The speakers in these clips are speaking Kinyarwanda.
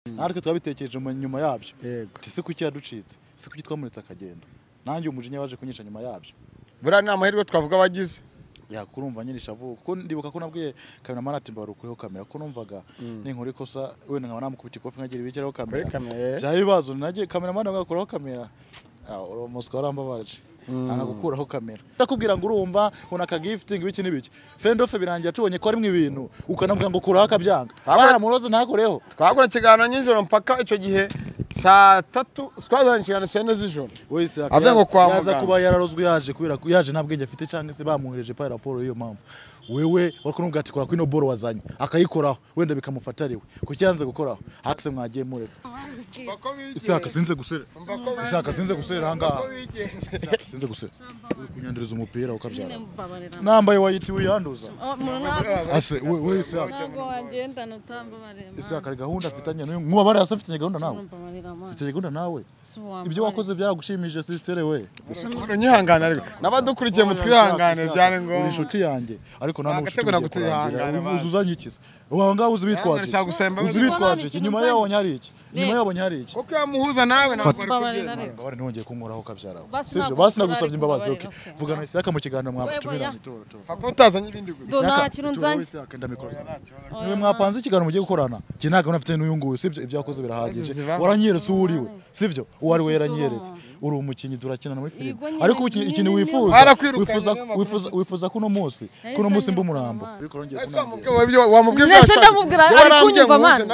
Natwe twabitekereje nyuma yabyo. Yego. Ese kuki yaducitse? Ese kuki twamuretse akagenda? Nanjye umujinya waje kunyisha nyuma yabyo. Buriya ni amahirwe twavuga abagize. Ya kurumva nyirisha vuba kuko ndibuka ko nabwiye cameraman ati mbarukureho kamera ko numvaga ninkora ikosa wenda nkaba namukubita ikofi nkagira ibikeraho kamera. Bya bibazo nagiye cameraman agakuraho kamera. Ah, umuswa warambabaje. Anga gukuraho kamera. Ndakubwira ngo urumva ubona ka gifting biki nibiki. Fendofe birangira tubonye ko ari mwe ibintu ukanabwira ngo kuraho akabyanga. Baramuroze ntakoreho. Twakora ikiganiro nijoro mpaka icyo gihe saa 3 twazanye ikiganiro saa 4 z'ijoro. Wese avuye ngo kwa yaza muganga. Kuba yararozwe yaje kubera ko yaje nta bwenge afite cyangwa se bamwohereje pa raporo y'iyo mpamvu. Wewe wakunubwa ati kora kwino boro wazanye akayikoraho wenda bikamufata ariwe kuki yanze gukoraho hakse mwagiye mureka. Isaka sinze gusera. Isaka sinze gusera ahangaha. Sinze gusera. Uri kunyanduza umupira ukabyara. Nambaye wayiti wiyanduza. Ase we Isaka. Ntabwo wagenda utambabarira. Isaka ari gahunda afitanye n'uyu nkuba bari afitanye gahunda nawe. Afitanye gahunda nawe. Ibyo wakoze byaragushimije sister we. Nyihangana ariko nabadukurikiye mutwihangane byari ngombwa. Uri inshuti yanjye ariko nta n'ubushuti gutihangana uzi ubu ngaho uzi bitwaje uzi bitwaje nyuma yabonye hari iki nyuma yabonye hari iki kuko yamuhuza nawe ntabwo ari kubyemera ntongeye kunkoraho kabyara sivyo basi nagusabye imbabazi okay vugana Isaka mu kiganiro mwatumira itoro fako utazanye ibindi gusa nta kintu nzanye Isaka ndamikoro niwe mwapanze ikiganiro mugiye gukorana ki ntago nafite n'uyu nguyu sivyo ibyo yakoze birahagije waranyeretse uwo uriwe sivyo uwo ari we yaranyeretse uri umukinyi turakinana muri filime ariko ikintu wifuza wifuza kuno munsi kuno munsi mba umurambo Nese ndamubwira ari kunyumva man.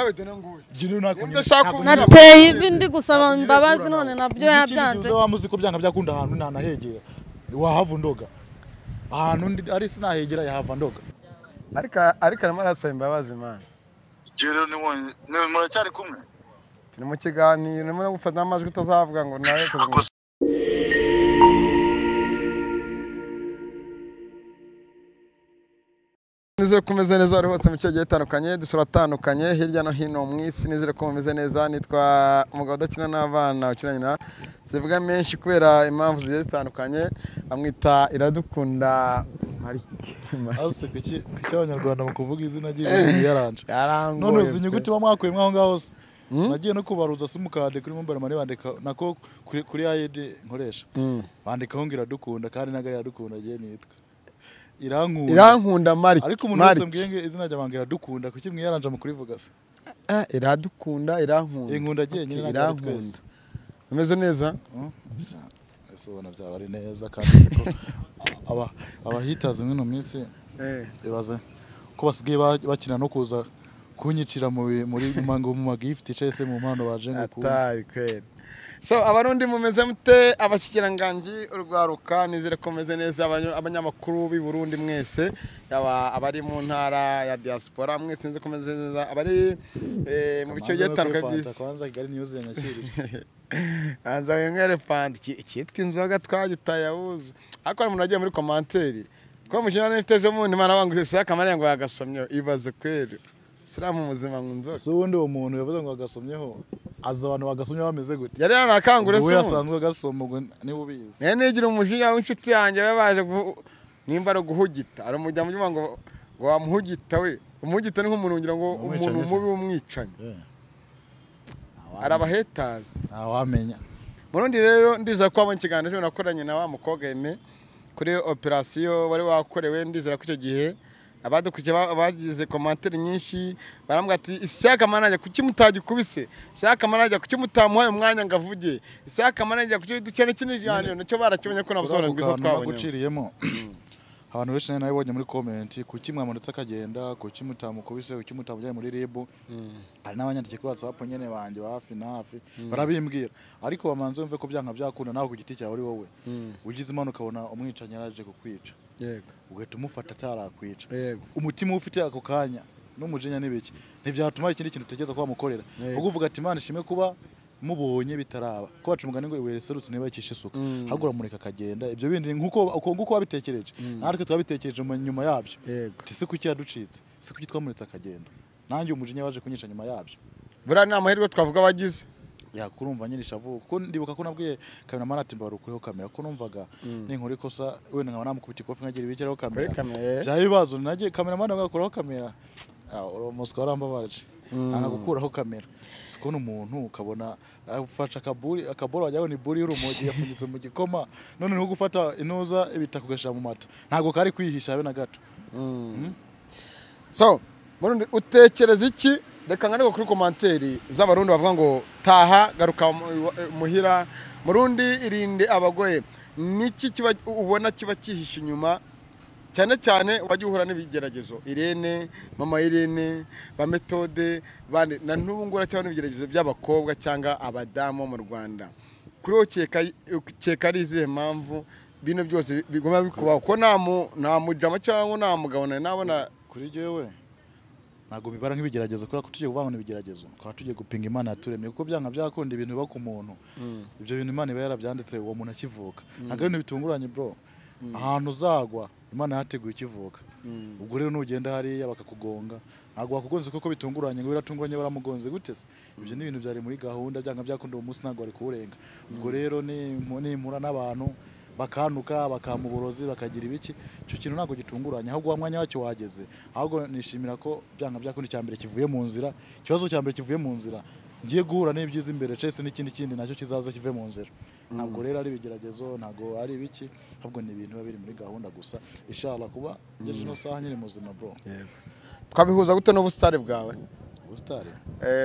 Nateye ivi ndi gusaba imbabazi none nabyo yabyanze. Wamuzi ko byanga byakunda ahantu ntanahegera. Wahava ndoga. Ahantu ndi ari sinahegera yahava ndoga. Ariko arimo arasaba imbabazi man. Jero ni muracyari kumwe. Turi mu kiganiro ndimo gufata amajwi utazavuga ngo nawe kuzi. Nizere ko mumeze neza ari hose mu cyo gihe tandukanye dusura tandukanye hirya no hino mu isi nizere ko mumeze neza nitwa umugabo udakina n'abana ukinanye na zivuga menshi kubera impamvu zigiye zitandukanye amwita Iradukunda Ase kuki abanyarwanda mu kuvuga izina ry'ibintu yaranje none uzi inyuguti bamwakuye mwaho ngaho se nagiye no kubaruza simukade kuri mobile money bandika nako kuri ID nkoresha bandikaho ngo Iradukunda kandi nagari Iradukunda giye nitwa Irankunda Irankunda Mark ariko umuntu wese mbwiye ngo izina rya bangira Iradukunda kuki mwiyaranje mu kurivuga se Iradukunda Irankunda inkunda giye nyine nagari twese umeze neza ese ubona byaba ari neza kandi ko aba abahitaze mwino minsi ibaze ko basigaye bakina no kuza kunyicira muri mango mu magift cyese mu mpano baje ngo ku atayi kweri so abarundi mumeze mute abashyikiranganji urwaruka nizere ko mumeze neza abanyamakuru b'i Burundi mwese yaba abari mu ntara ya diaspora mwese nzi ko mumeze neza abari mu bice bigiye bitandukanye by'isi kwanza Kigali News yanyakirije anza winywere fanta icyitwa inzoga twagitaye abuze ariko hari umuntu agiye muri commentaire ko mujana n'ifite ejo bundi Imana banguze Isaka Mariya ngo yagasomye ibaze kweri siramu muzima ngo inzoga so ubundi uwo muntu yavuze ngo agasomyeho aza abantu bagasomye bameze gute yari yarakangure se yasanzwe agasoma ubwo niba ubizi ne nigira umujinya w'inshuti yanjye babaje nimba ari guhugita ari umujya mu ngo wamuhugita we umuhugita ni nk'umuntu ngira ngo umuntu mubi w'umwicanyi arabahetazi ntawamenya Murundi rero ndizera ko wabonye ikiganiro cyo nakoranye na wa mukobwa Aime kuri operation wari wakorewe ndizera ko icyo gihe abadukurikiye bagize commentaire nyinshi barambwira ati Isaka manajya kuki mutagikubise Isaka manajya kuki mutamuhaye umwanya ngavuge Isaka manajya kuki dukene kini kiganiro nicyo barakibonye ko nabusobanuro bwiza twabonye guciriyemo abantu benshi nayo nabibonye muri comment kuki mwamuretse akagenda kuki mutamukubise kuki mutamujyanye muri RIB hari n'abanyandikiye kuri WhatsApp nyene banje hafi na hafi barabimbwira ariko bamanze umve ko byanka byakunda nawe ku giti cyawe uri wowe ugize imana ukabona umwicanyi yaraje kukwica yego ugahita umufata atarakwica yego umutima ufite ako kanya n'umujinya n'ibiki ntibyatuma ikindi kintu utekereza ko wamukorera ubwo uvuga ati Imana ishimwe kuba mubonye bitaraba ko baca umugani ngo ibuye riserutse niba ikishe isuka hagura mureka akagenda ibyo bindi nkuko wabitekereje natwe twabitekereje nyuma yabyo yego ese kuki yaducitse ese kuki twamuretse akagenda nanjye umujinya waje kunyisha nyuma yabyo buriya ni amahirwe twavuga abagize ya kurumva nyirisha vuba kuko ndibuka ko nabwiye cameraman ati mbarukureho kamera ko numvaga ninkora ikosa wenda nkaba namukubita ikofi nkagira ibikeraho kamera bya bibazo nagiye cameraman agakuraho kamera umuswa warambabaje. Anga gukuraho kamera. Sikona umuntu ukabona afasha akaburi akaboro wajyaho ni buri y'urumogi yafunyitse mu gikoma none no gufata inoza ibitaka ugashira mu mata. Ntago kari kwihisha habe na gato. So Murundi utekereza iki? Reka nganiko kuri commentaire z'abarundi bavuga ngo taha garuka muhira Murundi irinde abagoye. Niki kiba ubona kiba kihishe inyuma cyane cyane wajya uhura n'ibigeragezo Irene, mama Irene, ba Methode bande na n'ubu ngura cyangwa n'ibigeragezo by'abakobwa cyangwa abadamu mu Rwanda. Kuri wowe ukeka ari izihe mpamvu bino byose bigoma bikubaho ko nta mujama cyangwa nta mugabo nabona? Kuri jewe ntago bibara nk'ibigeragezo kubera ko tugiye kuvuga ngo ibigeragezo twaba tugiye gupinga Imana yaturemye kuko byanga byakunda ibintu biba ku muntu. Ibyo bintu Imana iba yarabyanditse uwo muntu akivuka. Ntago ari ibintu bitunguranye bro. Ahantu uzagwa Imana yateguye ikivuka. Ubwo rero nugenda hariya bakakugonga ntago bakugonze kuko bitunguranye ngo biratunguranye baramugonze gute se? Ibyo ni ibintu byari muri gahunda byanga byakunda uwo munsi ntago wari kuwurenga. Ubwo rero ni impura n'abantu bakanuka bakamuburozi bakagira ibiki, icyo kintu ntago gitunguranye ahubwo wa mwanya wacyo wageze. Ahubwo nishimira ko byanga byakunda icya mbere kivuye mu nzira, ikibazo cya mbere kivuye mu nzira, ngiye guhura n'ibyiza imbere cese n'ikindi kindi nacyo kizaza kive mu nzira. Ntabwo rero ari ibigeragezo, ntabwo ari ibiki, ahubwo ni ibintu biba biri muri gahunda gusa. Inshallah kuba ngejeje ino saha nkiri muzima bro. Yego. Twabihuza gute n'ubusitari bwawe? Ubusitari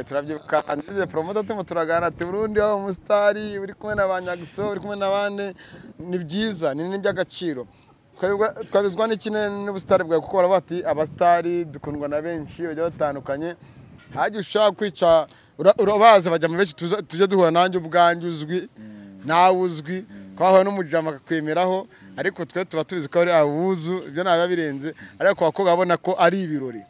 Turabyibuka Angize promoter turimo turagana ati Burundi waba umusitari uri kumwe na ba Nyagiso uri kumwe n'abandi ni byiza ni n'iby'agaciro. Twabizwa n'iki n'ubusitari bwawe kuko baravuga ati abasitari dukundwa na benshi bagiye batandukanye hajya ushaka kwica urabaza bajya mu benshi tujya duhura nanjye ubwanjye uzwi nawe uzwi twahuye n'umujama akakwemeraho ariko twe tuba tubizi ko ari abuzu ibyo ntabwo birenze ariko ku bakobwa babona ko ari ibirori.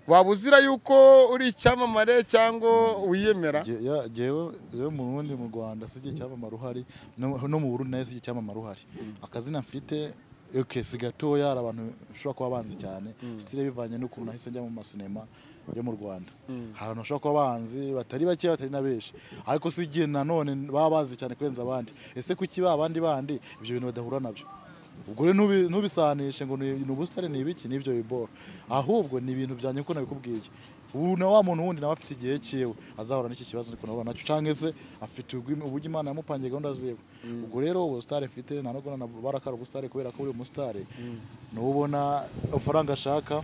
Waba uzira yuko uri icyamamare cyangwa wiyemera? Jewe mu Burundi mu Rwanda si icyamamare uhari no mu Burundi nayo si icyamamare uhari. Akazina mfite okay si gatoya hari abantu bashobora kuba banzi cyane style bivanye n'ukuntu nahise njya mu masinema yo mu Rwanda. Hari abantu bashobora kuba banzi batari bake batari na benshi ariko si igihe nanone baba bazi cyane kurenza abandi. Ese kuki ba abandi bandi ibyo bintu badahura nabyo? Ubwo rero ntubisanishe ngo ni ubusitari ni ibiki n'ibyo bibora, ahubwo ni ibintu byanjye uko nabikubwiye. Ubu na wa muntu wundi nawe afite igihe cyiwe azahura n'iki kibazo ndiko nahura nacyo canke se afite uburyo Imana yamupangiye gahunda ziwe. Ubwo rero ubusitari mfite nta nubwo na barakara ubusitari kubera ko uri umusitari nuwubona amafaranga ashaka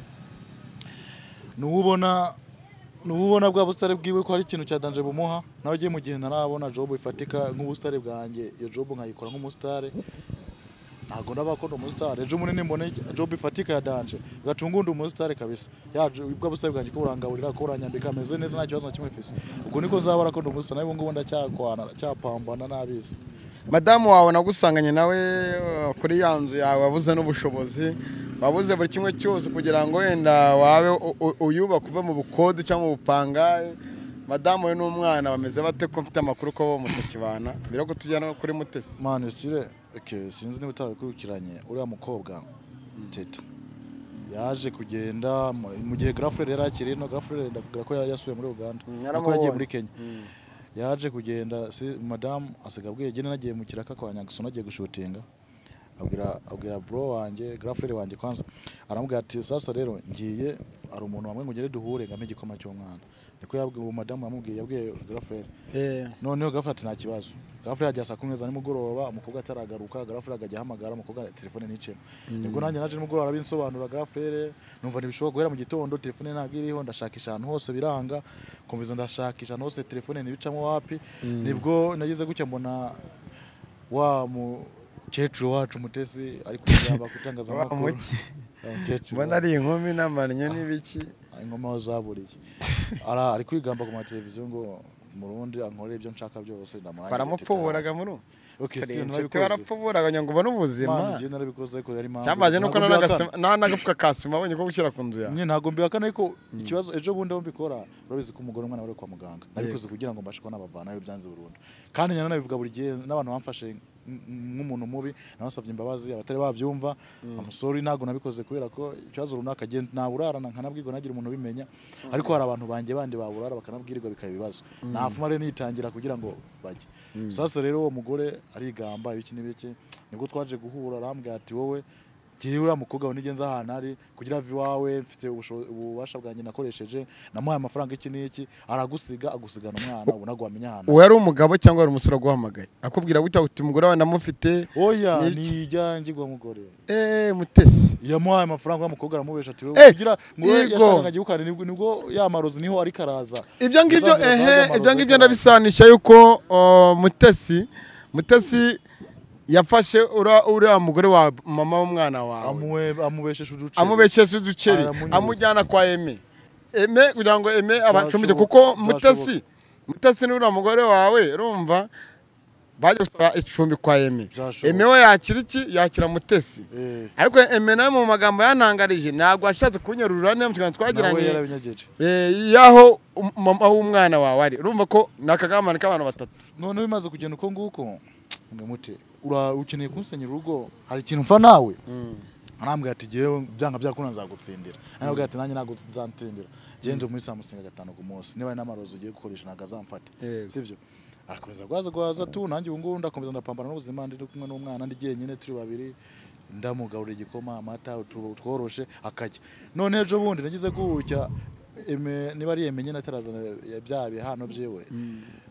nuwubona bwa busitari bwiwe ko hari ikintu cya danger bumuha nawe ugiye mu gihe ntarabona job ifatika nk'ubusitari bwanjye iyo job nkayikora nk'umusitari ntago ndaba ko ndi umusitari. Ejo munini mbone job ifatika ya danger gatunga undi umusitari kabisa ya bwa busitari bwanjye ko burangaburira ko buranyambika ameze neza nta kibazo na kimwe mfise. Ubwo niko nzabara ko ndi umusitari nawe ubu ngubu ndacyakwana ndacyapambana n'abisi. Madamu wawe nagusanganye nawe kuri ya nzu yawe wabuze n'ubushobozi wabuze buri kimwe cyose kugira ngo wenda wabe uyubaka uve mu bukode cyangwa mu bupangayi. Madamu we n'umwana bameze bate ko mfite amakuru ko bo mutakibana mbere ko tujya no kuri Mutesi? Mani sire okay sinzi niba utarabikurikiranye uriya mukobwa Teta yaje kugenda mu gihe Grafrere yari akiri no Grafrere ndakubwira ko yasuye muri Uganda nako yagiye muri Kenya. Yaje kugenda si madamu asiga abwiye gene nagiye mu kiraka kwa Nyagiso nagiye gushutinga abwira bro wanjye Grafrere wanjye kwanza aramubwira ati sasa rero ngiye ari umuntu wamwe ngo ngere duhure ngame igikoma cy'umwana niko yabwiye uwo madamu yamubwiye yabwiye Grafrere. Noneho Grafrere ati nta kibazo. Grafrere ajya saa 10 za nimugoroba umukobwa ataragaruka Grafrere akajya ahamagara umukobwa telefone nicemo. Nibwo nanjye naje nimugoroba arabinsobanura Grafrere numva ntibishoboka guhera mu gitondo telefone ntabwo iriho ndashakisha ahantu hose biranga komeza ndashakisha ahantu hose telefone ntibicamo wapi. Nibwo nagize gutya mbona wa mukecuru wacu Mutesi ari kugamba kutangazamakuru. Wa muki? Wa mukecuru mbona ari inkumi n'amannyo n'ibiki ingoma aho zaburiye ari kwigamba ku mateleviziyo ngo Murundi ankorere ibyo nshaka byose ndamurangira. Baramupfuburaga muri ubu Okay, si inshuti narabikoze. Barapfuburaga ngo ubone ubuzima. Mani, njye narabikoze ariko yari impamvu. Cyambaje nuko Ntabwo mbihakana. nta n'agafuka ka sima abonye ko gushyira ku nzu yawe. Nyine ntabwo mbihakana ariko ikibazo ejo bundi aho mbikora urabizi ko umugore umwana bari kwa muganga nabikoze kugira ngo mbashe kubona abavanayo byanze burundu kandi nyana nabivuga buri gihe n'abantu bamfashe nk'umuntu mubi nabasabye imbabazi abatari babyumva amusori ntabwo nabikoze kubera ko ikibazo runaka agenda naburarana nkanabwirwa nagira umuntu ubimenya ariko hari abantu banjye bandi baburara bakanabwirwa bikaba ibibazo nafuma rero nitangira kugira ngo bajye. Sasa rero uwo mugore arigamba ibiki n'ibiki nibwo twaje guhura arambwira ati wowe Gihe uriya mukobwa nigenza ahantu ari kugira vi wawe mfite ububasha bwanjye nakoresheje namuhaye amafaranga iki n'iki aragusiga agusigana umwana ubona ngo wamenya ahantu. Uwo yari umugabo cyangwa yari umusore aguhamagaye akubwira gutya uti umugore wawe ndamufite? Oya ni ijya mugore. Mutesi yamuhaye amafaranga uriya mukobwa aramubesha ati wewe kugira ngo yashakaga gihukane nibwo yamarozi niho ari karaza. Ibyo ngibyo ibyo ngibyo ndabisanisha yuko Mutesi yafashe uriya mugore wa mama w'umwana wawe amubesheje uduceri amujyana kwa Aime kugira ngo Aime abacumbike kuko Mutesi ni uriya mugore wawe urumva baje gusaba icumbi kwa Aime. Aime we yakira iki? Yakira Mutesi. Ariko Aime nawe mu magambo yantangarije ntabwo ashatse kunyerura niyo mutwe twagiranye yaho mama w'umwana wawe ari urumva ko nakagamana k'abantu batatu. None bimaze kugenda uko nguko mute ukeneye kunsenyera urugo hari ikintu mfa nawe arambwira ati jewe byanga byakuna nzagutsindira. Arambwira ati nanjye ntabwo nzantindira genje muri samusinga gatanu ku munsi niba ari n'amarozo ugiye gukoresha ntabwo azamfata sivyo. Arakomeza gwaza tu nanjye ubu ngubu ndakomeza ndapambana n'ubuzima ndi kumwe n'umwana ndi jyenyine turi babiri ndamugaburira igikoma amata utworoshe akajya. None ejo bundi nagize gucya niba ari yemenye natarazana bya bihano byewe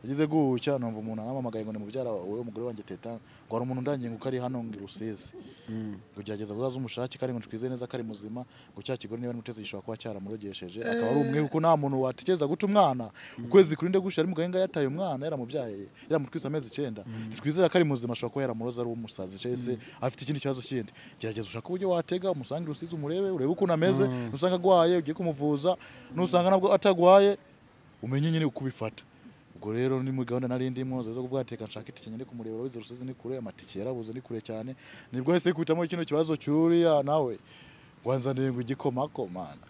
yagize gucya numva umuntu aramamagaye ngo ni mubyara wowe umugore wanjye teta ngo hari umuntu ndangiye ngo kari hano ngo Rusizi ngo gerageza kuzaza umushake kari ngo twize neza kari muzima ngo cya kigore niba Mutesi gishobora kuba cyaramurogesheje akaba ari umwe kuko nta muntu watekereza guca umwana ukwezi kurinde gushira ari mugahenga yataye umwana yaramubyaye yaramutwise amezi 9 twizera kari muzima ashobora kuba yaramuroza ari umusazi cyese afite ikindi kibazo kindi. Gerageza ushaka uburyo watega umusange Rusizi umurebe urebe ukuntu ameze usanga agwaye ugiye kumuvuza nusanga nabwo atagwaye umenye nyine uko ubifata. Ubwo rero ni mu gahunda nari ndimo zo kuvuga ati nshaka itike nyine kumureba urabizi Rusizi ni kure amatike yarabuze ni kure cyane nibwo hese kwitamo kino kibazo cyuriya nawe gwanzaniye ngo igikoma ko mana.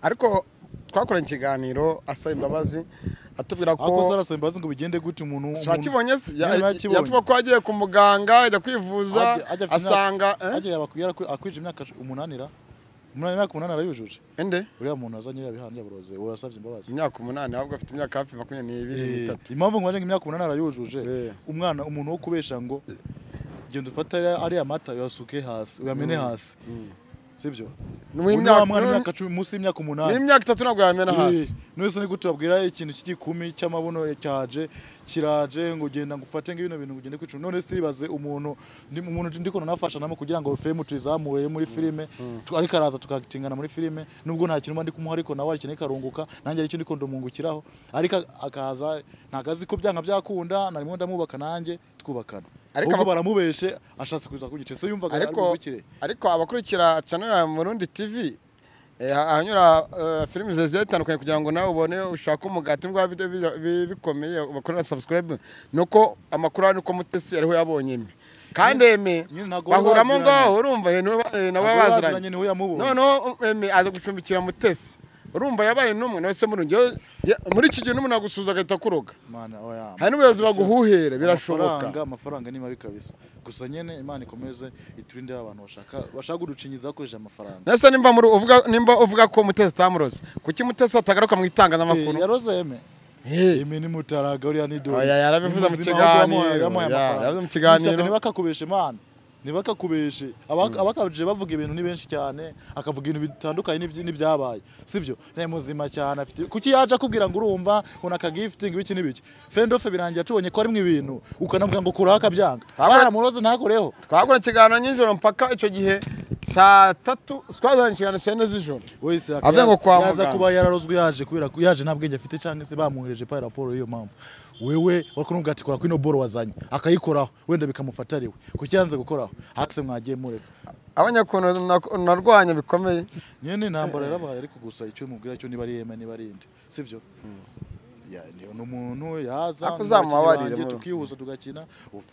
Ariko twakoranye ikiganiro asaba imbabazi atubwira ko ako sarasaba imbabazi ngo bigende gute umuntu wakibonye se yatuma ko agiye ku muganga ajya kwivuza asanga agiye yabakwira akwije imyaka 8 imyaka 8 arayujuje. Ende uriya muntu azanye yabihano yaburoze wowe wasabye imbabazi imyaka 8 ahubwo afite imyaka hafi 22 23. Impamvu ngo imyaka 8 arayujuje umwana umuntu wo kubesha ngo genda ufata ari amata yasuke hasi uyamene hasi sibyo n'imyaka 10 munsi y'imyaka 8 n'imyaka 3 ntabwo yamena hasi. None ni gute babwira ikintu cy'igikumi cy'amabuno cyaje kiraje ngo genda ngufate ngo ibino bintu ugende kwicuma. None siribaze umuntu ndiko nafasha namo kugira ngo fame tuzamure muri filime ariko araza tukagitingana muri filime nubwo nta kintu ndi kumuha ariko nawe ari karunguka nanjye ari cyo ndiko ndumungukiraho ariko akaza ntagazi ko byanga byakunda narimo ndamubaka nanjye twubakana. Ariko baramubeshe ashatse kuza kugice se yumvaga ari bukire. Ariko abakurikira channel ya Murundi TV ahanyura filimi zigiye zitandukanye kugira ngo nawe ubone ushaka umugati ngo bikomeye bakorera subscribe nuko amakuru ari uko Mutesi ariho yabonye Aime kandi Aime bahuramo ngo urumva nabo baziranye noneho Aime aza gucumbikira Mutesi urumva yabaye numwe nawe se muri iki gihe n'umuntu agusuza agahita kuroga. Hari n'ubuyobozi baguhuhera birashoboka. Amafaranga ni mabi kabisa gusa nyene Imana ikomeze iturinde abantu bashaka guducinyiza bakoresheje amafaranga. Nase nimba muri uvuga nimba uvuga ko Mutesi tamuroze kuki Mutesi atagaruka mu itangazamakuru? Yaroze Aime. Aime ni mutaraga uriya ni dore. Oya yarabivuze mu kiganiro. Yarabivuze mu kiganiro. Ntibakakubeshe Imana. Ntibakakubeshe abakabije bavuga ibintu ni benshi cyane akavuga ibintu bitandukanye n'ibyabaye sivyo nta muzima cyane afite kuki yaje akubwira ngo urumva una ka gifting biki n'ibiki fendofe birangira tubonye ko ari mu ibintu ukanabwira ngo kuraka byanga baramuroze ntakoreho. Twakora ikiganiro nijoro mpaka icyo gihe saa 3 twazanye ikiganiro saa 4 z'ijoro wese avuga ngo kwa yaza muganga kuba yararozwe yaje kubera yaje nta bwenge afite cyangwa se bamwohereje pa raporo y'iyo mpamvu wewe wakunubwa ati kora kwino boro wazanye akayikoraho wenda bikamufata ariwe kuki yanze gukoraho hakse mwagiye mureka abanyakuntu narwanya bikomeye nyene intambara yarabaye ariko gusa icyo mubwira cyo niba ari yema niba ari inde sivyo ya ni umuntu yaza akuzamubabarire tukihuza tugakina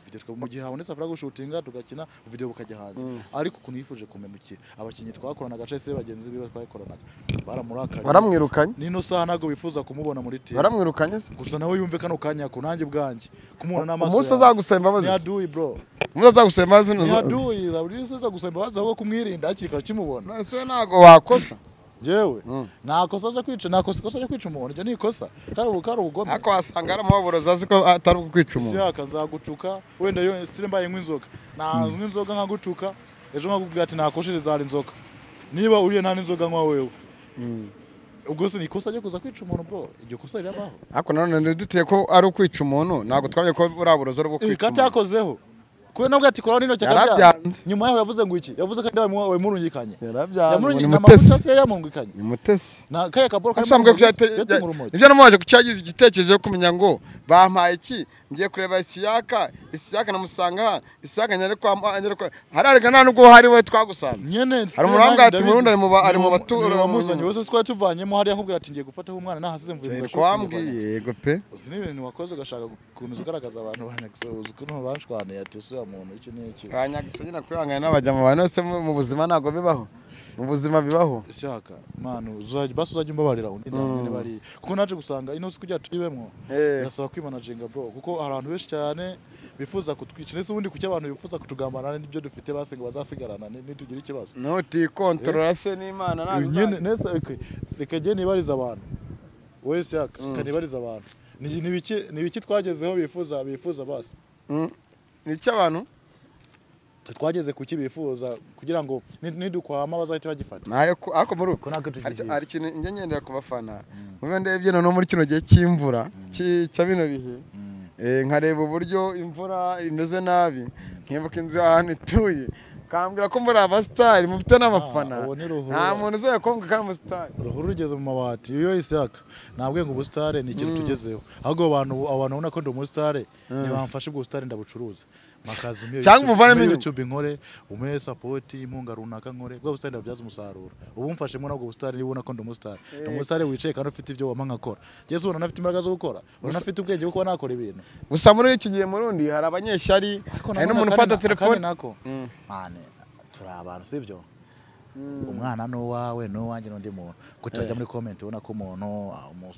video mu gihe habonetse afra gushutinga tugakina video bukajya hanze ariko ukuntu yifuje kumemukira abakinyi twakoranaga cyese bagenzi biwe twakoranaga baramurakaye baramwirukanye nino saha nago bifuza kumubona muri TV baramwirukanye se gusa nawe yumve kano kanya ko nanjye bwanjye kumubona n'amaso umunsi azagusaba imbabazi ni aduyi bro umunsi azagusaba imbabazi ni aduyi buri wese azagusaba imbabazi ahubwo kumwirinda hakiri kare kimubona nase nago wakosa jewe nakosa aje kwica nakosa ikosa aje kwica umuntu iryo ni ikosa kari ubugome ariko wasanga aramubabura azi ko atari kwica umuntu siyaka nzagutuka wenda yo stile mbaye nk'inzoga nazwe inzoga nkagutuka Ejo nkakubwira ati nakoshereza hari inzoka. Niba uriye nta n'inzoga nkwa wewe. Ubwo se ni ikosa ryo kuza kwica umuntu bro? Iryo kosa rirabaho. Ariko nanone dutiye ko ari ukwica umuntu, ntabwo twabye ko uri burozi ari bwo kwica umuntu. Katakozeho. Kuko nabwo ati koraho n'intoki akabyanze. Nyuma yaho yavuze ngo iki? Yavuze kandi wamurungikanye. Yarabyanze. Ni yamurungikanye. Ni mutesi. Na kaya kaboro kasambwe nibyo namubaje kucyagize igitekerezo cyo kumenya ngo bampaye iki, ngiye kureba Isiyaka, Isiyaka namusanga, Isiyaka nyare kwa nyare kwa hararega nta nubwo hari we twagusanze. Nyene hari umuranga ati murundi ari mu ari mu batura wamuzanye wese twari tuvanyemo hari yakubwira ati ngiye gufataho umwana nahasize mvuye mu kwambwiye yego pe. Uzi n'ibintu wakoze ugashaka gukomeza ugaragaza abantu banyagisoza ukuntu banshwaniye ati usura muntu iki n'iki. Abanyagisozi nakwihangana n'abajya mu bantu bose mu buzima ntago bibaho. Mu buzima bibaho. Ishyaka manu uzajya basi uzajya umbabarira undi ndamwe bari kuko naje gusanga ino si kujya turibemwo. Birasaba kwimanaginga bro kuko hari abantu benshi cyane bifuza kutwica ndetse ubundi kuki abantu bifuza kutugambana n'ibyo dufite base ngo bazasigarana nitugira ikibazo. Nuti controla se n'Imana ntabwo. Nyene nese okay. Reka je nibariza abantu. Wowe Ishyaka kanibariza abantu. Ni biki twagezeho bifuza basi. Ni iki abantu twageze kuki bifuza kugira ngo nidukwama bazahita bagifata. Nayo ako muri uko ari kintu njye ngendera kubafana. Mube ndebye no muri kino gihe cy'imvura cya bino bihe. Nkareba uburyo imvura imeze nabi nkibuka inzu ahantu ituye kambwira ko muri abastari mufite n'abafana. Nta muntu uzayakombwa kandi umusitari. Uruhuru rugeze mu mabati iyo Isaka nabwiye ngo ubusitare ni ikintu tugezeho. Ahubwo abantu ubona ko ndi umusitare nibamfashe ubwo busitare ndabucuruza. Makazi umwe cyangwa umuvane YouTube nkore umwe support impunga runaka nkore bwo busitari ndabyaza umusaruro. Ubu mfashemo nabwo busitari ubona ko ndi umusitari. Ndi umusitari wicaye kandi ufite ibyo wampa nkakora. Yesu ubona nafite imbaraga zo gukora. Ubona nafite ubwenge bwo kuba nakora ibintu. Gusa muri iki gihe murundi hari abanyeshyari hari n'umuntu ufata telefone nako. Mane turi abantu sivyo? Umwana no wawe no wanjye n'undi muntu kutajya muri comment ubona ko umuntu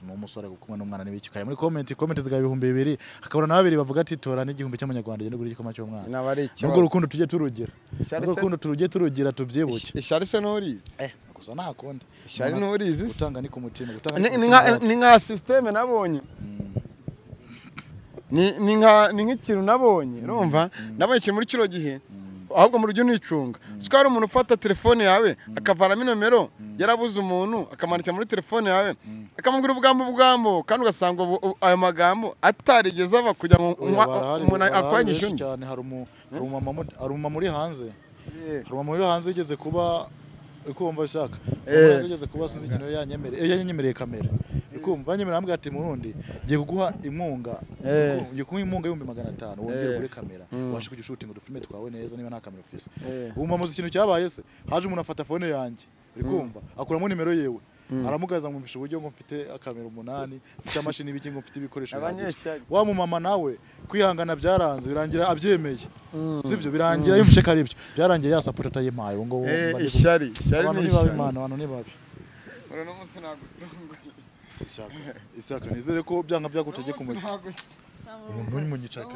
umusore gukumwe n'umwana n'ibiki kaya muri comment zigaba 2000 hakabona na babiri bavuga ati tora n'igihumbi cy'amanyarwanda gende guri igikoma cy'umwana. Nubwo urukundo tujye turugira. Nubwo urukundo tujye turugira tubyibuke. Ishyari se nturizi. Gusa nakonde. Ishyari nturizi. Gutanga ni ku mutima gutanga ni nka system nabonye. Ni nk'ikintu nabonye urumva nabonye ikintu muri kino gihe ahubwo mu rujyo nicunga. Siko hari umuntu ufata telefone yawe akavaramo inomero yarabuze umuntu akamanika muri telefone yawe akamubwira ubwambo kandi ugasanga ayo magambo atarigeze ava kugira ngo umuntu akwangishe undi. Cyane hari umumama uri hanze. Hari umumama uri hanze yigeze kuba ukumva ashaka. Yigeze kuba sinzi ikintu yanyemereye kamera. Ukumva nyemerera ambwira ati murundi ngiye kuguha inkunga ngiye kuguha inkunga 500 wongere kuri kamera ubashe kujya shooting udufilme twawe neza niba nta kamera ufise. Ubu mamuzi ikintu cyabaye se haje umuntu afata phone yanjye uri kumva akuramo nimero yewe aramugaza ngumvisha uburyo ngo mfite akamera 8 mfite amashini ibiki ngo mfite ibikoresho. Wa mumama nawe kwihangana byaranze birangira abyemeye. Sivyo birangira yumvishe ko ari ibyo byarangiye ya support atayimpaye ngo ishyari ni babi mana abantu ni babi. Uri no munsi nagutunguye. Isaka nizere ko byanga byagutegeka umuriro. Umuntu uri mu gicaka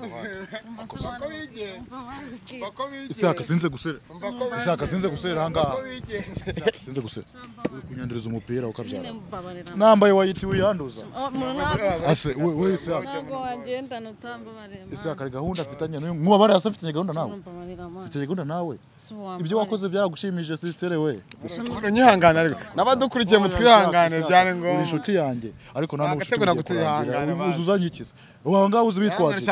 Isaka sinze gusera. Isaka sinze gusera hanga. Isaka sinze gusera. Uri kunyanduruza umupira ukabyara. Nambaye wayiti uyanduza. Ase we Isaka. Ntabwo wagenda utambabarira. Isaka ari gahunda afitanye n'uyu mwabara yasafitanye gahunda nawe. Afitanye gahunda nawe. Ibyo wakoze byaragushimije sister we. Unyihangana ariko nabadukurikiye mutwihangane byari ngombwa. Uri inshuti yanjye ariko nta n'ubucuti uzuzanye ikiza. Ubu ngaho uzi bitwaje.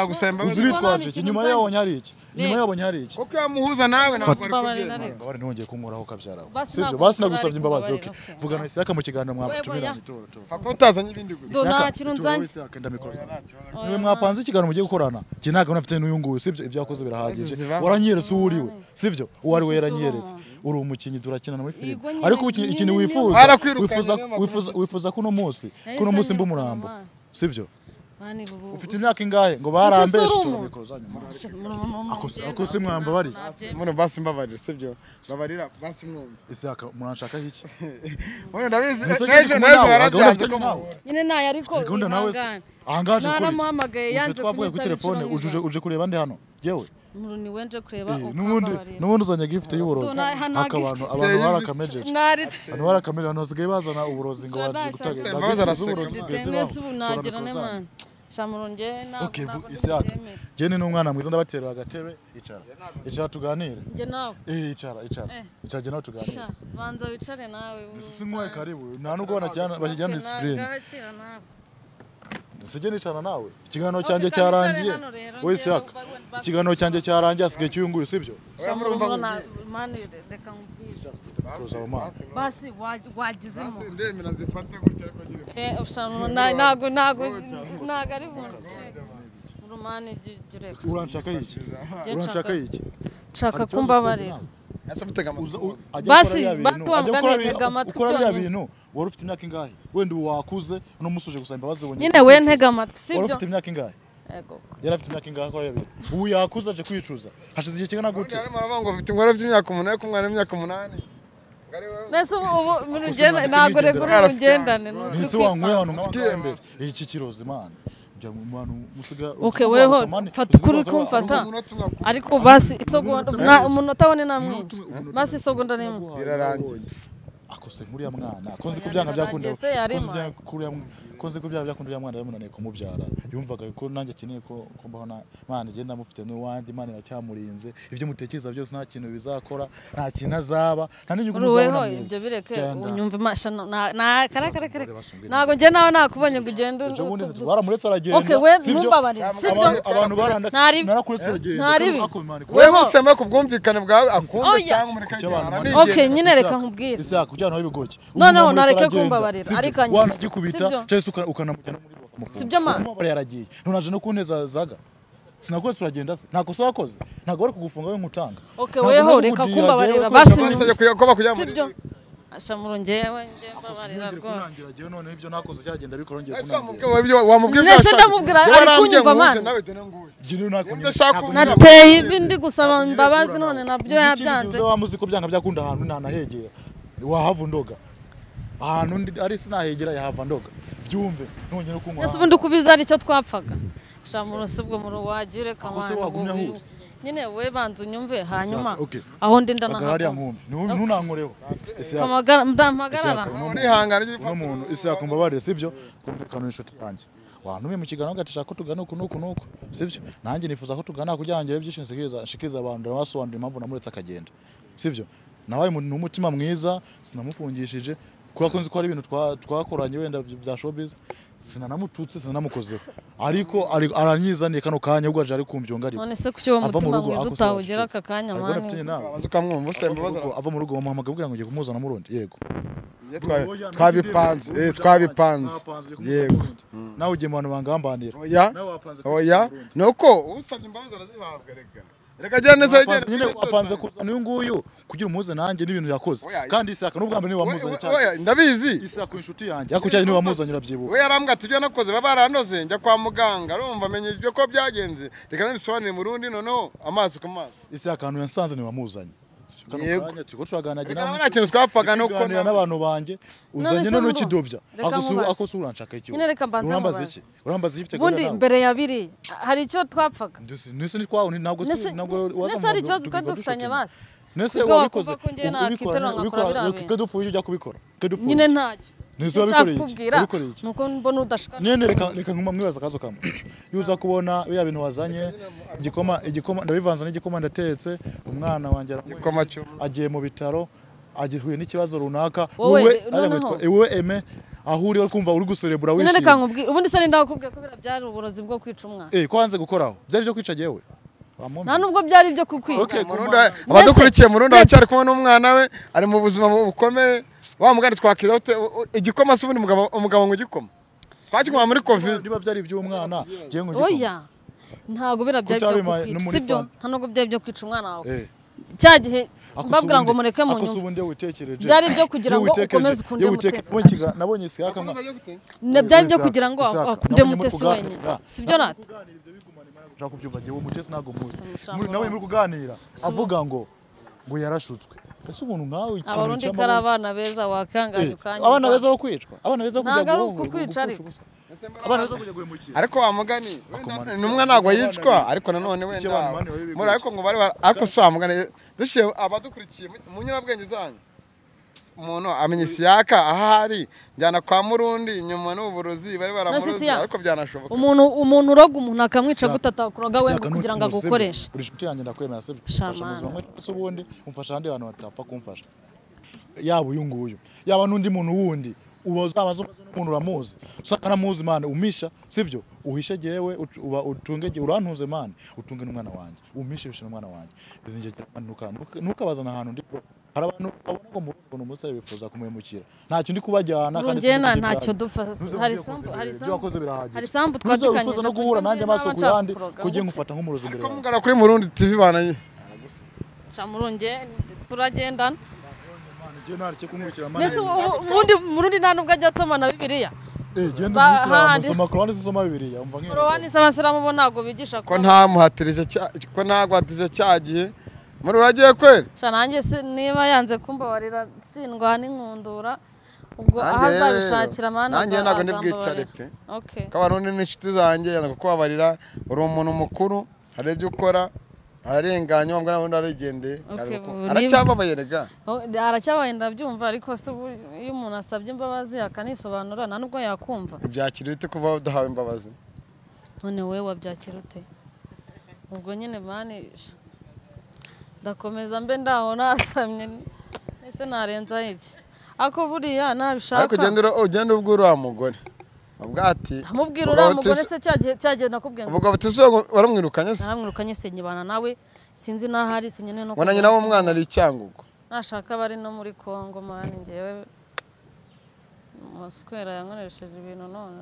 Uzi bitwaje nyuma yabonye hari iki? Nyuma yabonye hari iki? Kuko yamuhuza nawe ntabwo ari kubyemera. Mbabare ntongeye kunkoraho kabyaraho. Sivyo basi nagusabye imbabazi okay. Vugana Isaka mu kiganiro mwabatumira itoro. Fako utazanye ibindi gusa. Nta kintu nzanye. Isaka ndamikoro. Niwe mwapanze ikiganiro mugiye gukorana. Ki nta gahunda mfite n'uyu nguyu sivyo ibyo yakoze birahagije. Waranyeretse uwo uriwe. Sivyo uwo ari we yaranyeretse. Uri umukinyi turakinana muri filime. Ariko ikintu wifuza wifuza kuno munsi mba umurambo. Sivyo? Ufite imyaka ingahe ngo barambeshe tura mikoro zanyu. Akose mwamba bari. Muno basi mbabarira sivyo mbabarira basi mwumva. Isaka muranshaka iki? Muno ndabizi nejo warabyanze ko nyine naye ariko ihangana. Ahangaje kuri. Naramuhamagaye yanze twavuye kuri telefone uje kureba ndi hano. Jewe. Muruni wenje kureba ukambabarira. Nubundi uzanye gift y'uburozi. Akabantu abantu barakamejeje. Abantu barakamejeje abantu basigaye bazana uburozi ngo baje gutanga. Imbabazi araseka. Nese ubu nagira ne man. Shamurunge ntabwo Okay, ntabwo Isaka. ndibubyemere. Jye ni n'umwana mwiza ndabaterera agatebe, icara. Icara tuganire. Njye nawe. Icara, icara. Eh. Icara jye nawe tuganire. Sha, banza wicare nawe. Si nkwaye karibu. Nta nubwo banajyana bakijyana discipline. Ngahakira nawe. Sijye nicara nawe. Ikiganiro Okay, cyanjye kandi wicare cyarangiye. hano rero, Wowe njyewe Isaka. basi. Ikiganiro cyanjye cyarangiye hasigaye cy'uyu nguyu sibyo? Oya, murumva Shamurungu ngo mani reka nkubwire. Tuza mu mazi. Basi wagizemo. Basi ndemera nzifate gutya ariko nyine. Ntago ntago ntago ari buntu. Rumani jureka. Uranshaka iki? Njye Uranshaka iki? Nshaka kumbabarira. Ese mutega amatwi. Basi, basi wa mugani ntega amatwi ukora biriya byonyine. bintu wari ufite imyaka ingahe? Wenda ubu wakuze uno munsi uje gusaba imbabazi wongeye Nyine we ntega amatwi wari sibyo? ufite imyaka ingahe? Ego. Yari afite imyaka ingahe akora biriya bintu? Ubu yakuze aje kwicuza. Hashize igihe kingana gute? Arimo aravuga ngo mfite ingwara by'imyaka 8 ku mwana w'imyaka 8. Ngari wewe. Nese ubu Ako murugenda ntago sinanditse reka urugendane. Ntise wankuye abantu nk'abangaba mbere. Iki kirozi man. Njya mu bantu musiga. Okay, weho fata ukuri kumfata. Umunota umwe akunda. Ariko basi isegonda umunota wone namwinshi. Basi isegonda nimwe. Birarangiye. Akose nkuriya mwana konzi ko byanga byakunda Birarangiye se yarima. konzi ko byanga byakunda uriya mwana yamunaniye kumubyara yumvaga ko nanjye akeneye ko mbaho na Imana igenda amufite n'uwanjye Imana iracyamurinze ibyo mutekereza byose nta kintu bizakora nta kintu azaba nta n'inyungu Uruweho muzabona mwebwe. ibyo bireke Genda. unyumve masha na kare kare kare. Abagore basumbwa Ntago njye nawe nakubonye ngo ugende Ejo bundi baramuretse aragenda Okay, we sibyo? ntumbabarire sibyo? Abantu baranda Ntaribi. narakuretse aragenda Ntaribi. Ako Imana ikora. Wewe museme ku bwumvikane bwawe akunde Oya. cyangwa umureke Kuki abantu agenda. bana- Okay, nyine reka nkubwire. Isaka kujyana nawe bigoke. Noneho nareke kumbabarira, ariko anyumva. Wanagikubita Sibyo? cyangwa se ukanamujyana muri bakamufunga. Sibyo, ma? Umubabaro yaragiye. None aje no kunteza zaga. Sinakuretse uragenda se. Nta kosa wakoze. Ntabwo bari kugufunga we nkutanga. Okay, Ntabwo weho nari reka kukudira, kumbabarira jewe ko basi ndabaza- Basabye ko bakujya muri. Sibyo? Shamuru njyewe njye mbabarira Sinongere rwose. kunangira, jewe noneho ibyo nakoze cyagenda bikora ngeye Ese kunangira. wamubwiye Nese ndamubwira ari kunyumva man. Nawe dore nguyu. Jewe ntabwo nyine- Ndashaka ntabwo kuvuga- nyine- Nateye ivi ndi gusaba imbabazi none nabyo yabyanze. Ikindi wamuzi ko byanga byakunda ahantu ntanahegera. Wahava undoga. Ahantu ndi ari sinahegera yahava ndoga. Byumve ntongere no kunywa. Nese ubundi kubiza ari cyo twapfaga. Shamuru sibwo muri wagire Aho se kamana. wagumye aho uri? Nyine we banza unyumve hanyuma Okay. aho ndi Hagarara hariya ndanahaguma. nkumve. Ntunankoreho. Isaka. Kamagara ndampagarara. Isaka, uno Urihangana ujye uno ufata muntu Isaka mbabarire sibyo? Kumvikana inshuti yanjye. Wantumiye mu kiganiro ugati ko tugana uku n'uku n'uku sibyo? Nanjye nifuza ko tugana kugira ngo ngire byinshi nshikiriza abantu ndabasobanurira impamvu namuretse akagenda. Sibyo? Nabaye umuntu n'umutima mwiza sinamufungishije kubera ko nzi ko hari ibintu twakoranye wenda bya showbiz sinanamututse sinanamukozeho ariko aranyizaniye kano kanya ubwo aje ari kumbyonga ariko None se kuki uwo Ava mu mutima rugo, mwiza ako se utawugira wacecetse. aka kanya Ariko mani. nafitanye nawe. Abanza ukamwumva usaba imbabazi. Ava mu rugo bamuhamagara kugira ngo ngiye kumuzana murundi yego Twabipanze, twabipanze. Yego. Nawe ugiye mu bantu bangambanira. Oya. Nawe wapanze Oya, nuko usabye imbabazi arazihabwa rega. Reka agira neza Wapanze yegere. nyine wapanze kuzana uyu nguyu kugira umuze nanjye n'ibintu yakoze. Oya. Kandi Isaka n'ubwa mbere niwe wamuzanye cyane. Oya, ndabizi. Isaka inshuti yanjye. Ariko cyane niwe wamuzanye urabyibuka. We yarambwira ati ibyo nakoze baba baranoze njya kwa muganga arumva amenye ibyo ko byagenze. Reka nabisobanure mu rundi noneho amaso ku maso. Isaka ahantu yansanze niwe wamuzanye. Kano Yego. kanya turiko turaganira Reka nawe nta kintu twapfaga nuko kuganira n'abantu banjye uzanye se none Muro, ukidobya. reka nkubaze. Ako se uranshaka iki? Nyine reka mbanze Urambaza nkubaze. iki? Urambaza iki ufite Ubundi gahunda nawe? mbere ya biri hari icyo twapfaga. Nese ni kwawe ntabwo Nese ntabwo waza nese hari ikibazo twari dufitanye basi. Nese Ubwo wabikoze wakumva ko njye nakiterura nkakora biriya bintu. twe dupfuye ujya kubikora. Twe dupfuye. Nyine ntacyo. Nese Icyo wabikoreye iki? nshaka Wabikoreye iki? Nuko mbona udashaka. Nyine reka nkuma mwibaza akazo kamwe. Iyo uza kubona biriya bintu wazanye igikoma ndabivanze n'igikoma ndatetse umwana wanjye aranyweye, Igikoma cyo. agiye mu bitaro agihuye n'ikibazo runaka Wowe, wowe noneho. wowe Aime aho uri uri kumva uri guserebura Nyine reka wishimye. nkubwire ubundi se ninda wakubwiye ko biriya byari uburozi bwo kwica umwana. Ko wanze gukoraho byari byo kwica jewe. Nta nubwo byari ibyo kukwica. Okay. Murundi abadukurikiye Murundi aracyari kumwe n'umwana we ari mu buzima bukomeye wa mugani twakira ute igikoma se ubundi umugabo ngo igikoma twakinywa muri covid Niba byari iby'umwana ngiye ngo igikoma. Oya. Ntabwo biriya byari byo Kutabima no kukwica. muri Sibyo? fanta. Nta nubwo byari byo kwica umwana wawe. Cya gihe mbabwira ngo mureke mu Ako se nyumve. ubundi iyo witekereje. Byari ibyo kugira Iyo ngo witekereje- ukomeze ukunde iyo witekereje- Mutesi. Nabonye Isaka Byari ibyo kugira ngo Isaka, akunde nabonye muri Mutesi kuganira. wenyine. Sibyo nata? Ushaka kubyumva njyewe Mutesi ntabwo muzi. Simushaka. Nawe muri kuganira avuga ngo yarashutswe. Ese umuntu nkawe ikintu Abarundi cy'amaboko- ko ari abana beza wakanganya ukanyumva. Abana beza bo kwicwa. Abana beza bo kujya Ntabwo ari guhohora, ukukwica gupfusha ariko. ubusa. Abana beza bo kujya guhemukira. ariko wa mugani intumwa ntabwo yicwa ariko nanone Icyo wenda abantu bane babi muri ariko ngo bari ariko si wa mugani dushiye abadukurikiye mu nyurabwenge zanyu umuntu amenya Isiyaka ahari njyana kwa Murundi nyuma n'uburozi bari baramurozi ariko byanashoboka. Umuntu uroga umuntu akamwica gutata kuroga we kugira ngo agukoreshe. Uri inshuti yanjye ndakwemera se mufasha ubundi umfasha abandi bantu batapfa kumfasha. Yaba uyu nguyu yaba n'undi muntu wundi ubazabaza umuntu uramuzi usanga namuzi man umisha sivyo uhishe jewe uba utunge urantuze man utunge n'umwana wanjye umishe bishe n'umwana wanjye izinge ntukabazana ahantu ndi hari abantu babona ngo mu umunsi bifuza kumuhemukira ntacyo ndi kubajyana kandi ntacyo dupfa hari sambu twadukanyije no guhura nanjye amaso ku yandi kugiye ngufata nk'umurozi imbere yawe. Ko mugara kuri Murundi TV banaye ca Murundi turagendana. Nese Murundi nta nubwo ajya asoma na Bibiliya. Genda umusoma Korani soma Bibiliya umva nk'iyo. Korani soma abasilamu bo ntago bigisha ko ntamuhatirije ko ntagwatirije cyagiye. Muri uragiye kweri? Sha nanjye niba yanze kumbabarira sindwa n'inkundura ubwo aho azabishakira mana nanjye ntago ndibwicare pe. Okay. Ko abarundi n'inshuti zanjye yanze kukubabarira uri umuntu mukuru hari ibyo ukora ararenganya wambwa nawe ndarigendeye aracyababaye rega aracyabaye ndabyumva ariko se iyo umuntu asabye imbabazi akanisobanura nta nubwo yakumva. Byakira ute kuva udahawe imbabazi? None wewe wabyakira ute? Ubwo nyine mani ndakomeza mbe ndaho nasamye ese narenza iki ako buriya nabishaka. Ariko ugenda ubwo uri mugore ubwati amubwira uriya mugore se cyagiye nakubwiye ubwo batuzo waramwirukanye se naramwirukanye se nyibana nawe sinzi nahari sinyene no kubona nyina w'umwana ari icyangugu nashaka bari no muri Kongo mani ngewe Mosquera yankoresheje ibintu none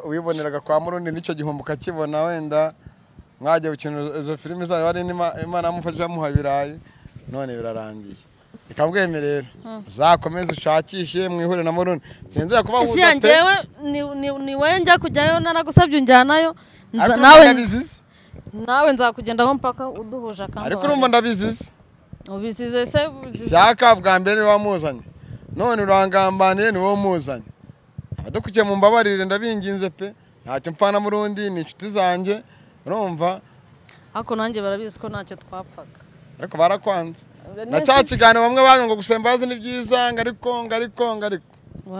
wiboneraga kwa Murundi nicyo gihombo kakibona wenda mwagiye gukina izo filimi zayo ari Imana amufasha amuha ibirayi none birarangiye. Ikabwemerera uzakomeze ushakishe mwihure na Murundi sinzi kuba huza pe. Njyewe ni wewe njya kujyayo naragusabye unjyanayo nawe nzakugendaho mpaka uduhuje akamba. Ariko urumva ndabizize ubisize se Isiyaka bwa mbere wamuzanye none urangambaniye ni wowe muzanye. Abadukukiye mu mbabarire ndabinginze pe ntacyo mpfana Murundi ni inshuti zanjye urumva. Ariko nanjye barabizi ko ntacyo twapfaga ariko barakwanze na cya kiganiro bamwe banga ngo gusaba imbabazi ni byiza ngo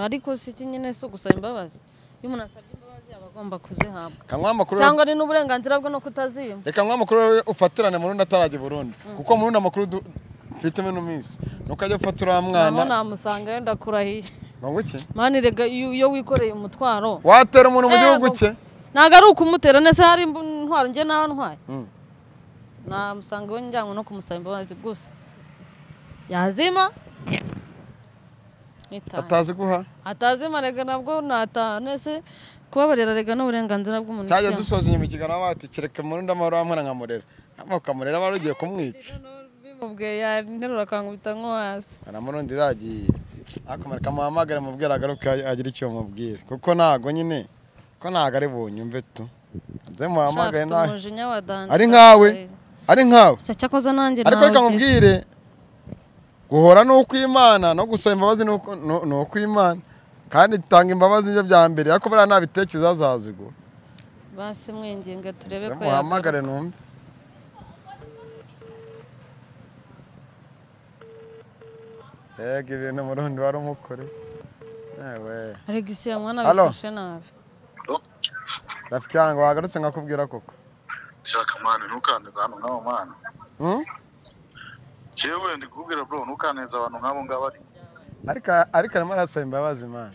ariko si iki nyine si ugusaba imbabazi iyo umuntu asabye imbabazi aba agomba kuzihabwa cyangwa ni n'uburenganzira bwe no kutazima. Reka nkwa amakuru ufatirane Murundi atarajya i Burundi kuko Murundi amakuru mfite mino minsi nuko ajya gufata uriya mwana naho namusanga yenda kurahiye ngo iki mani rega iyo wikoreye umutwaro watera umuntu mu gihugu cye ntago ari ukumutera nese hari intwaro njye nawe ntwaye namusanga iwe njyanwe no kumusaba imbabazi gusa yazima atazi guha atazima rega nabwo nataha nese kubabarira rega n'uburenganzira bw'umuntu. Cyajya dusoza inyuma ikiganiro bati kereka Murundi amahoro wamwana nkamurera ukamurera wari ugiye kumwica bimubwiye yanterura akankubita nko hasi. Na Murundi iragiye akamara kamuhamagara mubwira agaruka agira icyo mubwira kuko ntago nyine ko ntago ari bunyumve tu nze muhamagaye nawe ari nkawe ari nkawe cyakoze nanjye ariko reka mubwire guhora nuko Imana no gusaba imbabazi nuko Imana kandi tanga imbabazi nibyo bya mbere ariko buriya nabitekereza azazigura. Basi mwinginga turebe ko muhamagare numve. Ega ibintu Murundi wari umukore ewe Alegisi ya mwana bifashe nabi. Rafiki yangu wagarutse nkakubwira koko. Shaka mwana ntukaneze hano nk'abo mwana. Jewe ndi kukubwira bro ntukaneze abantu nk'abo ngabo ari. Ariko arimo arasaba imbabazi man.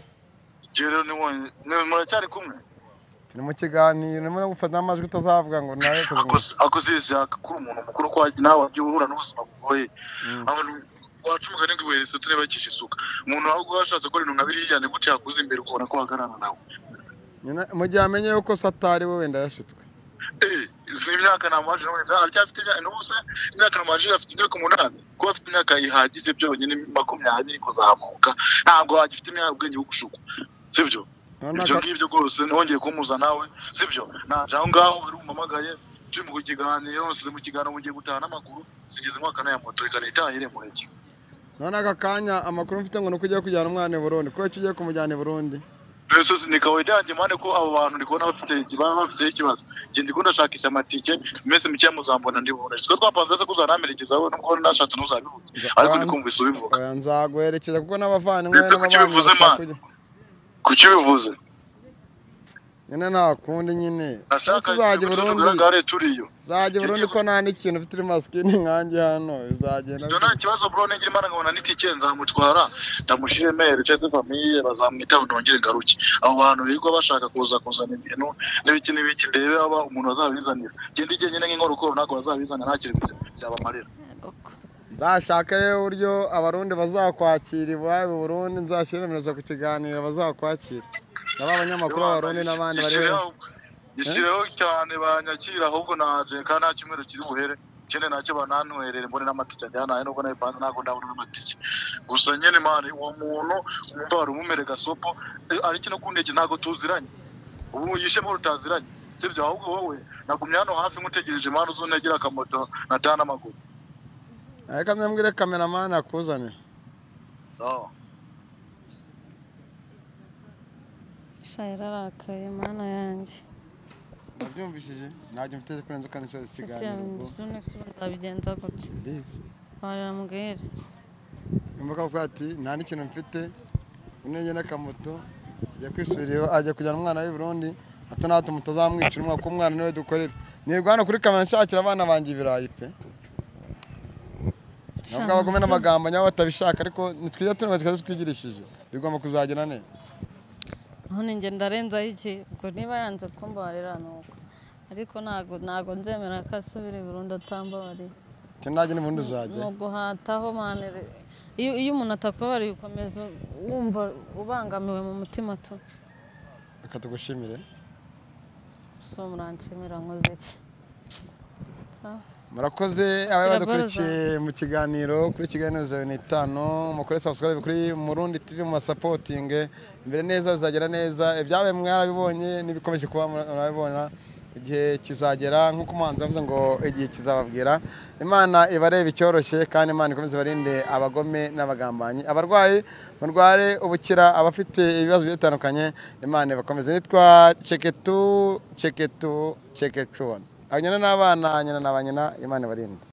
Jewe ni muracyari kumwe? Turi mu kiganiro ndimo gufata amajwi utazavuga ngo nawe akoze kuri umuntu mukuru kwa nawe wagiye uhura n'ubuzima bugoye. Abantu wacumuka n'ingi wese tunebakisha isuka. Umuntu ahubwo washatse ko ibintu nka biriya ni gute yakuze imbere ukabona ko hagarara nawe. Mu gihe amenye yuko satari we wenda yashutswe. Si imyaka namaje wenda aracyafite imyaka namaje afite imyaka 8 kuba afite imyaka ihagije byonyine 20 kuzamuka ntabwo agifite imyaka ubwenge bwo gushukwa sibyo ibyo ngibyo rwose nongeye kumuza nawe sibyo naje aho ngaho uri umamagaye turi mu kiganiro nsize mu kiganiro mugiye gutaha n'amaguru sigeze mwaka na moto ikanitahire mureke. None aka kanya amakuru mfite ngo nuko ugiye kujyana umwana i Burundi ko kigiye kumujyana i Burundi Yesu ni kawaida yanjye mane ko abo bantu ndi kubona bafite ikibazo. Njye ndi ndashakisha amatike mwese mike muzambona ndi bubone. Siko twapanze se kuzanamerekeza wowe nubwo nashatse ntuzabivuze. Ariko ndi kumvise ubivuga. Nzaguherekeza kuko n'abavandimwe n'abavandimwe. Kuki bivuze? Nyine nta kundi nyine. Uzajya Burundi. Uzajya Burundi ko nta n'ikintu ufite uri maskini nkanjye hano bizagenda. Ibyo nta kibazo bro, ngira Imana nkabona n'itike nzamutwara ndamushyire mail cyangwa famille bazamwitaho ndongere ngaruke. Abo bantu birirwa bashaka kuza kuzana ibintu n'ibiki n'ibiki ndebe aba umuntu azabizanira. Genda ijye nyine nk'inkorokoro ntabwo bazabizana nta kintu byabamarira. Nzashaka rero uburyo abarundi bazakwakira iwabo Burundi, nzashyira remezo ku kiganiro bazakwakira. Naba abanyamakuru b'abarundi n'abandi bari gishireho cyane banyakira ahubwo naje kandi nta cyumweru kiri buhere kene nacyo banantwerere mbone n'amatike ajyana nubwo nayo panze ntabwo ndabona n'amatike. Gusa nyene mani uwo muntu umva wari umumere gasopo ariko no kundeke ntabwo tuziranye, ubu yishemo rutaziranye sibyo, ahubwo wowe nagumye hano hafi nkutegereje mani uzuntegera akamoto natana amaguru. Ariko nzambwire cameraman akuzane. Sawa. Yararakaye mana yanjye. Nabyumvishije ntajya mfite kurenza kandi cyo ikiganiro. Nzabigenza gute? Mbizi. Baramubwira. Imboga avuga ati nta n'ikintu mfite unenge n'akamoto ajya kwisubirayo ajya kujyana umwana w'i Burundi hato na hato mutazamwicira umwaka umwana niwe dukorera. Nirwa hano kuri kamera nshakira abana banjye ibirayi pe. Nubwo abagome n'amagambo nyawe batabishaka ariko nitwiza turumva twese twigirishije bigomba kuzagera neza. None nge ndarenza iki ubwo niba yanze kumbabarira nuko ariko ntago nzemera ko asubira i Burundi atambabariye. Tinajye ni Burundi uzajya. No guhataho mane iyo umuntu atakubabariye ukomeza wumva ubangamiwe mu mutima tu. Reka tugushimire. So muranshimira nkoze iki? Murakoze abari badukurikiye mu kiganiro kuri Kiganiro 05, mukore subscribe kuri Murundi TV mu supporting imbere neza bizagera neza, ibyabaye mwarabibonye nibikomeje kuba murabibona, igihe kizagera nkuko umuhanzi yavuze ngo igihe kizababwira. Imana ibarebe icyoroshye kandi Imana ikomeze barinde abagome n'abagambanyi, abarwayi murware ubukira, abafite ibibazo bitandukanye Imana ibakomeze. Nitwa Cheketu Cheketu Cheketu. Abanyana n'abana nyina n'abanyina Imana ibarinde.